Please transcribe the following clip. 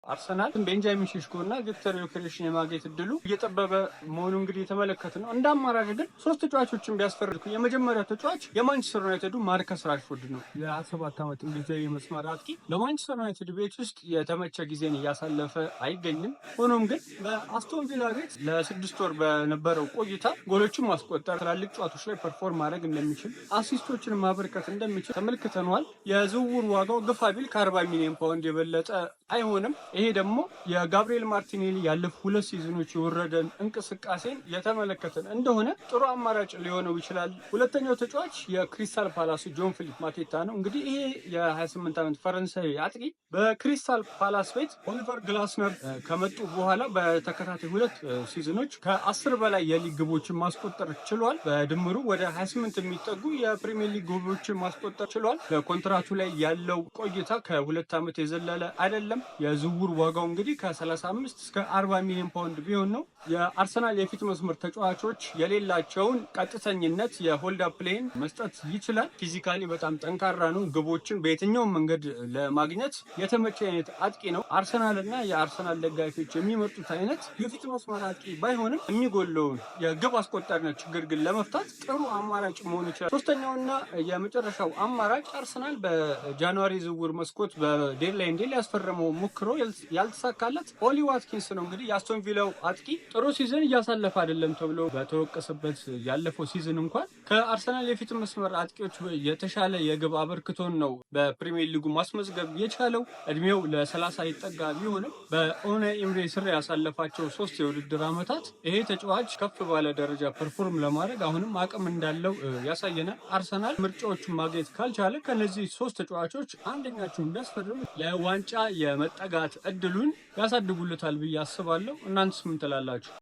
አርሰናል ቤንጃሚን ሼሽኮ እና ቪክተር ዮኬሬሽን የማግኘት እድሉ እየጠበበ መሆኑ እንግዲህ የተመለከት ነው። እንደ አማራጭ ግን ሶስት ተጫዋቾችን ቢያስፈርድኩ የመጀመሪያው ተጫዋች የማንቸስተር ዩናይትዱ ማርከስ ራሽፎርድ ነው። የ27 ዓመት እንግሊዛዊ የመስመር አጥቂ ለማንቸስተር ዩናይትድ ቤት ውስጥ የተመቸ ጊዜን እያሳለፈ አይገኝም። ሆኖም ግን በአስቶን ቪላ ቤት ለ6 ወር በነበረው ቆይታ ጎሎችን ማስቆጠር፣ ትላልቅ ጨዋታዎች ላይ perform ማድረግ እንደሚችል፣ assist ኦችን ማበርከት እንደሚችል ተመልክተነዋል። የዝውውር ዋጋው ግፋ ቢል ከ40 ሚሊዮን ፓውንድ የበለጠ አይሆንም። ይሄ ደግሞ የጋብሪኤል ማርቲኔሊ ያለፉ ሁለት season ኦች የወረደን እንቅስቃሴን የተመለከተን እንደሆነ ጥሩ አማራጭ ሊሆነው ይችላል። ሁለተኛው ተጫዋች የክሪስታል ፓላሱ ጆን ፊሊፕ ማቴታ ነው። እንግዲህ ይሄ የ28 ዓመት ፈረንሳዊ አጥቂ በክሪስታል ፓላስ ቤት ኦሊቨር ግላስነር ከመጡ በኋላ በተከታታይ ሁለት season ኦች ከ10 በላይ የሊግ ግቦችን ማስቆጠር ችሏል። በድምሩ ወደ 28 የሚጠጉ የፕሪሚየር ሊግ ግቦችን ማስቆጠር ችሏል። በኮንትራቱ ላይ ያለው ቆይታ ከ2 ዓመት የዘለለ አይደለም። የዝውውር ዋጋው እንግዲህ ከ35 እስከ 40 ሚሊዮን ፓውንድ ቢሆን ነው። የአርሰናል የፊት መስመር ተጫዋቾች የሌላቸውን ቀጥተኝነት የ hold up play ን መስጠት ይችላል። Physically በጣም ጠንካራ ነው። ግቦችን በየትኛውም መንገድ ለማግኘት የተመቸ አይነት አጥቂ ነው። አርሰናል እና የአርሰናል ደጋፊዎች የሚመርጡት አይነት የፊት መስመር አጥቂ ባይሆንም የሚጎለውን የግብ አስቆጣሪነት ችግር ግን ለመፍታት ጥሩ አማራጭ መሆን ይችላል። ሶስተኛውና የመጨረሻው አማራጭ አርሰናል በ January ዝውውር መስኮት በ deadline day ሊያስፈርመው ሞክሮ ያልተሳካለት ኦሊ ዋትኪንስ ነው። እንግዲህ የአስቶን ቪላው አጥቂ ጥሩ season እያሳለፈ አይደለም ተብሎ በተወቀሰበት ያለፈው season እንኳን ከአርሰናል የፊት መስመር አጥቂዎች የተሻለ የግብ አበርክቶን ነው በፕሪሚየር ሊጉ ማስመዝገብ የቻለው። እድሜው ለ30 ይጠጋ ቢሆንም በኡናይ ኤምሬ ስር ያሳለፋቸው 3 የውድድር ዓመታት ይሄ ተጫዋች ከፍ ባለ ደረጃ perform ለማድረግ አሁንም አቅም እንዳለው ያሳየናል። አርሰናል ምርጫዎቹን ማግኘት ካልቻለ ከነዚህ ሶስት ተጫዋቾች አንደኛቸውን ቢያስፈርም ለዋንጫ የመጠጋት እድሉን ያሳድጉለታል ብዬ አስባለሁ። እናንተስ ምን ትላላችሁ?